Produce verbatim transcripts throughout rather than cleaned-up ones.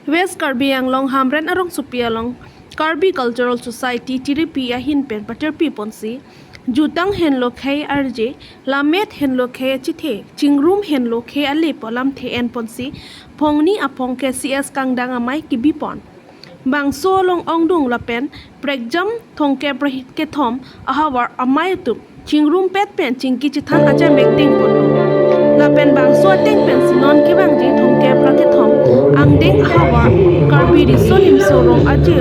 West Karbi Anglong Hamren arongsopi along Karbi Cultural Society Tiripi ahin pen patirpi ponsi, jutang henlo khei arje, lammet henlo khei achethe, chingrum henlo khei ale pu alamthe en ponsi, phongni aphong K C S kangdang amei kebi pon. Bangso along ongdung lapen prekjam thomkep ra kethom ahavar amei atum chingrumpet pen chingki chethan ajam vek ding ponlo. Lapen bangso ateng pensi non kevangji thomkep ra kethom angdeng ahavar Karbi Riso Nimso Rong Aje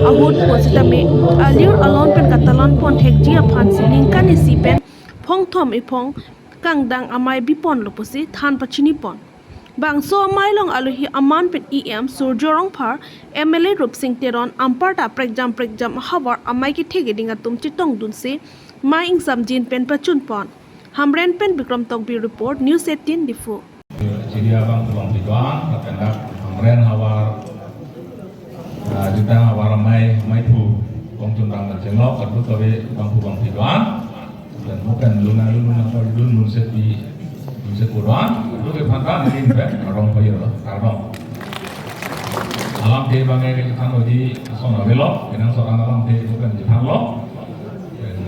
ahut pusitame alir alon pen katalon pon thekji aphansi ningkan isi pen phongthom iphong kangdang amei bi ponlo pusi than pachini pon. Bangso amei along alohi aman pen E M Surjya Rongphar, M L A Rupsing Teron, anparta prekjam prekjam ahavar amei kethe keding atum chetongdunsi mei ingsamjin pen pachun pon. Hamren pen Bikram Tokbi report, News eighteen Diphu. Chiri abang pulang pituan, kapendak Hamren havar, ah, jutang havar amei, amei thu, kongtun rang dan chenglok, kadokave abang pulang pituan. Dan bukan luna luna kau dun mun sepi, mun sepi doang. Lu ke phantan ini ben, orang bayar lah, kardom. Alamthe abang ke chethan odi ason avelo, kenangsot alamthe bukan chethan lo.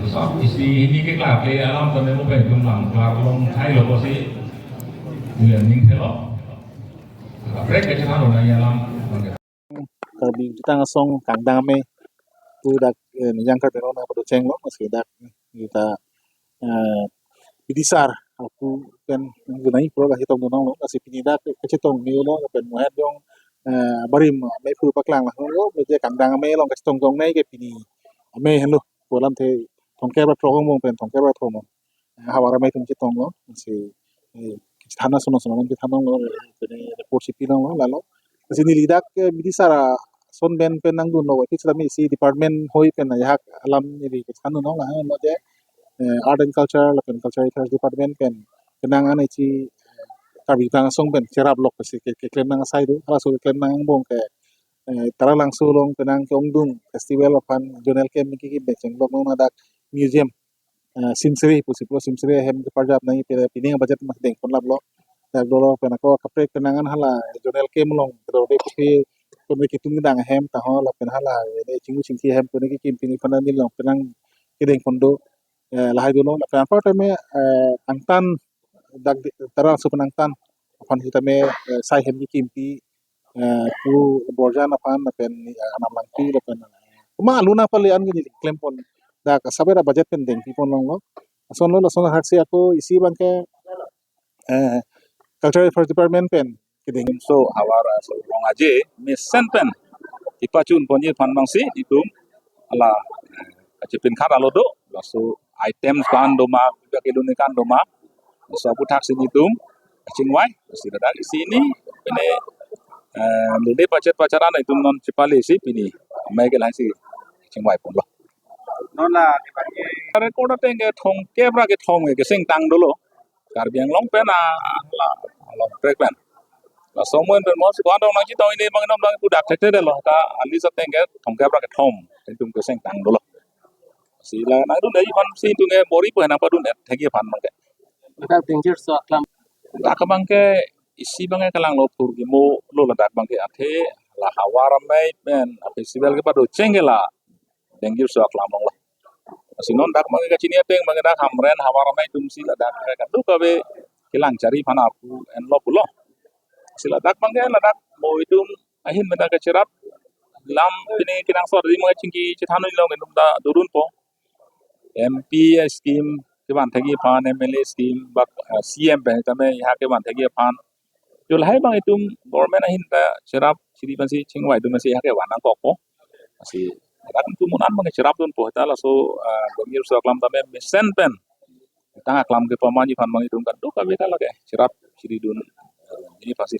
Sab isi ini ke klar ke alam tame mo pen jumlang klar long thai lo kosi. Mulia ning thelo. Kaprek ke chethan lo nai alam abang ke. Karbi jutang asong kangdang amei pu dak, eh, Nijang Karbi Anglong nangpado chenglo, maski dak kita, eh, bidisar aku pen gunai pro kachetongdun longlo, maski pini dak kachetong ni lo pen muhen jong, eh, barim amei pu paklang lahelo, je kangdang amei along kachetongdun nai ke pini amei henlo, pu alamthe thomkep ra throk angbong pen thomkep ra thom havar amei atum chetonglo, si, eh, chethan ason ason alam chethan longlo, pene report si pi longlo, lalo. Si neli dak, eh, bidisar ason pen pen nangdunlo, wati sitame isi department hoi pen ajahak alam neli chethan longlo, la, no je, eh, Art and Culture, lapen Cultural Affairs Department pen, penang an isi, eh, Karbi jutang asong pen cherap lok si ke, keklem nang asai do, halaso keklem nang angbong ke, eh, Taralangso along penang ke-ongdung festival aphan zonal camp kekim pen chenglok nang dak museum, eh, Simsri pusi pulo, Simsri ahem keparjap nang pine, pine budget mas deng pon laplo. Dak dolo pen ako kaprek penang an hala zonal camp along kedorde kopi kone kitung dang ahem taho lapen hala ede chinghu chingki ahem kone kekim pini phan neli along penang kedeng pon do, eh, lahai dolo lapen anparta me, eh, angtan dak di, Taralangso pen angtan aphan sitame, eh, sai hem kekimpi, eh, pu Borjan aphan lapen, eh, Anam Langpi lapen, eh, kuma luna pali an gini klem pon dak sabera budget pen dengpi pon longlo. Ason lo lason haksi ako isi abang ke, eh, Cultural Affairs Department pen kedeng. So havar, eh, so Rong Aje mesen pen kepachun ponji aphan abangsi itum hala, eh, kachepin khat alo do, laso items kan doma, bibak iluni kan doma, laso aputhaksi itum kachingvai, si ladak isi ini, pine, eh, lede pachet pacharan itum non chepale si pini amei ke lahai si chingvai ponlo. Non la record ateng ke thomkep ra kethom ke keseng tang dolo. Karbi Anglong pen a, a, la, along trek pen. Laso amen pen mo si kuan dong nangji tong ini bang nom bang pudak thekthedetlo ta ali sa teng ke thomkep ra kethom itum keseng tang dolo. Si la nangdun dei aphan si itum ke bor-i pu nangpadun et thekji aphan abang ke. Ladak dengkir so aklam. Dak abang ke isi abang ke kalanglo pur kimo lo ladak abang ke athe la havar amei pen festival kepado cheng ke la dengkir so aklam longlo. Si non dak abang ke kachini ateng abang ke dak Hamren havar amei atum si ladak ke kadokave kelang chari aphan apu enlo pulo. Si ladak abang ke ladak mo itum ahin mena kacherap lam pine kenangsot ri mo chingki chethan lo itum ta durun po. M P scheme kevan thekji aphan, M L A scheme bak, eh, C M pen tame ya kevan thekji aphan. Jo lahai abang itum government ahin ta cherap chiri pensi chingvai atum si ya kevan nangkokpo. Si dak itum mun an abang cherapdunpo ta laso, eh, dengkir so aklam tame mesen pen tang aklam kepamanji aphan abang itum kadokave ta lake cherap chiridun, eh, ini pasi